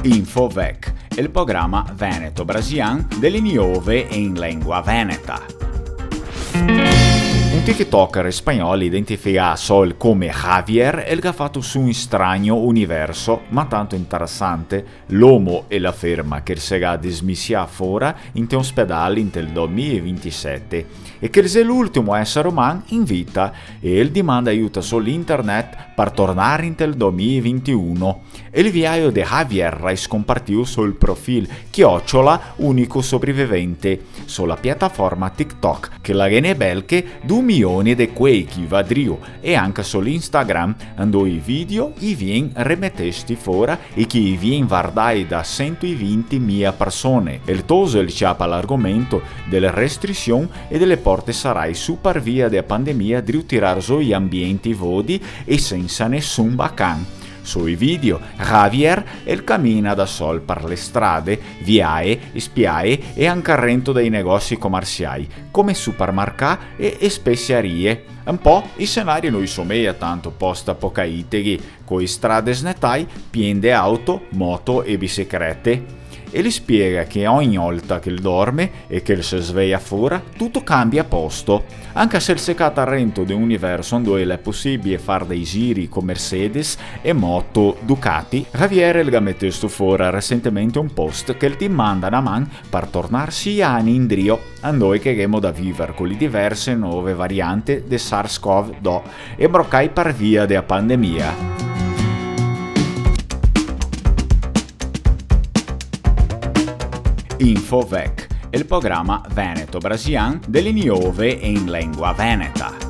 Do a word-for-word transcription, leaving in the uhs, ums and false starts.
Infovec, el programa veneto-brasilian de le niove in lengua veneta. Un tiktoker spagnol identificà sol come Javier, el ga fato su un strano universo, ma tanto interesante, l'omo e la ferma che el se ga desmisià fora inte un ospedal inte el due mila e vintisete, e che el xe l'ultimo eser uman in vita, e el dimanda aiuto sol internet par tornar inte el due mila e vintiuno. El viaio de Javier l'à scompartìo sol profil chiocciola unico sopravvivente, sola piataforma TikTok, che la ghe n'è belche du milioni de quei che i va drio, e anca sol Instagram, ando i video i vien remetesti fora e che i vien vardai da sento e vinti mila persone. El toso el ciapa l'argomento de le restrision e de le porte sarai su par via de pandemia drio tirar zo i ambienti vodi e sensa nesun bacan. Sui video, Javier el camina da sol par le strade, viae, spiae e anca rento dai negosi comersiai, come supermercà e, e spesiarie. Un po' i scenari no i someia tanto post-apocaliteghi, coi strade snetai, pien de auto, moto e biciclete. E el spiega che ogni volta che el dorme e che el se sveia fora, tuto cambia posto. Anca se el se cata rento de un universo ando l'è posibile far dei giri co Mercedes e moto Ducati, Javier el ga metesto fora resentemente un post che el dimanda na man par tornar sie ani indrio, ando che ghemo da viver co le diverse nove variante de SARS-CoV do e brocai par via de pandemia. Infovec, el programa veneto-brasilian de le niove in lengua veneta.